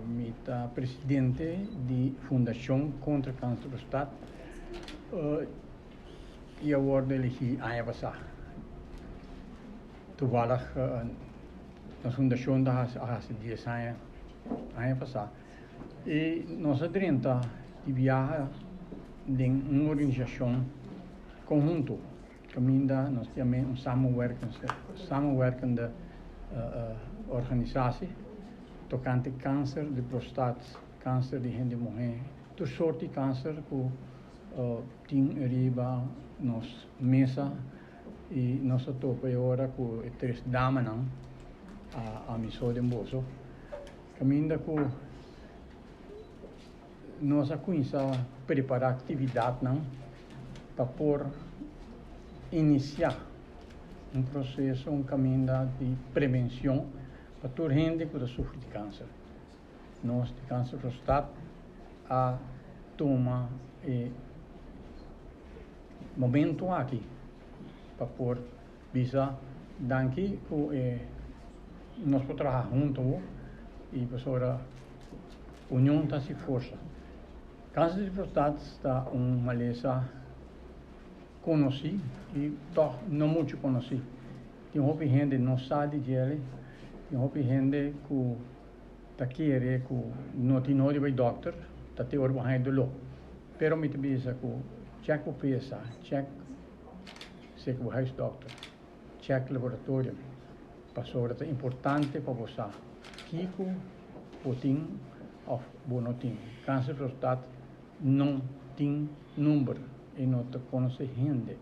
Mi ta presidente di Fundacion Contra Cancer Prostat y a wordo elegi aña pasa. Toevallig nos fundacion ta a haci 10 aña aña pasa y nos a drenta di biaha den un organisacion conhunto caminda nos ta yama un samenwerkende organisatie tocante cancer di prostat, cancer di hende muhe, tur soort di cancer cu tin riba nos mesa y nos a topa e ora cu e tres damanan ami so den boso caminda cu nos a cuminsa prepara actividadnan pa por inicia un proceso, un caminda di prevencion pa tur hende cu ta sufri di cancer. Nos di Cancer Prostat a tuma e momento aki pa por bisa danki cu e nos por traha hunto y pasobra union ta haci forsa. Cancer di prostat ta un malesa conoci y toch no mucho conoci. Tin hopi hende no sa di djele, tin hopi hende cu ta kere cu no tin nodi bay dokter, ta te ora bo haña dolor. Pero mi ta bisa cu check bo pesa, check seki bo huisdokter, check laboratorio, pasobra ta importante pa bo sa kico bo tin of bo no tin. Cancer prostat no tin number y no ta conoce hende.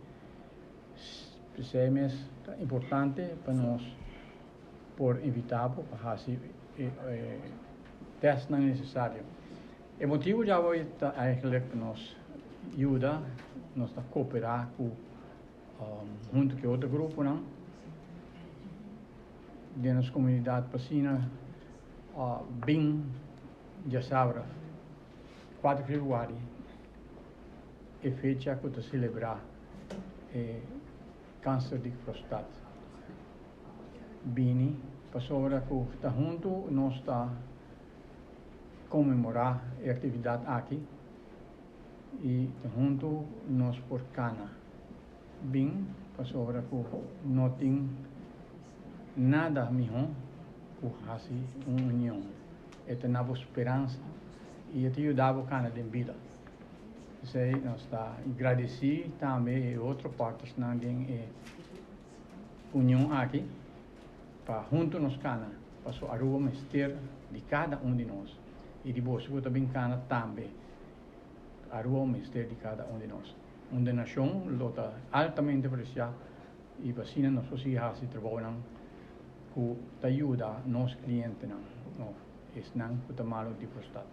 P'esei mes ta importante pa nos por invita bo pa haci e testnan necesario. E motibo djawe ta eigenlijk pa nos yuda, nos ta coopera cu hunto cu e otro gruponan den nos comunidad pa asina bin djasabra 4 februari e fecha cu ta celebra e cancer di prostat. Bini pasobra cu ta hunto nos ta conmemora e actividad aki y ta hunto nos por cana. Bin pasobra cu no tin nada miho cu haci un union. E ta na bo speransa y e ta yuda bo cana den bida. P'esei nos ta gradeci tambe e otro partnersnan den e union aki pa hunto nos cana, paso Aruba mester di cada un di nos y di boso cu ta bin cana tambe. Aruba mester di cada un di nos. Un donacion lo ta altamente aprecia y pa asina nos por sigui haci trabounan cu ta yuda nos clientenan of esnan cu ta malo di prostat.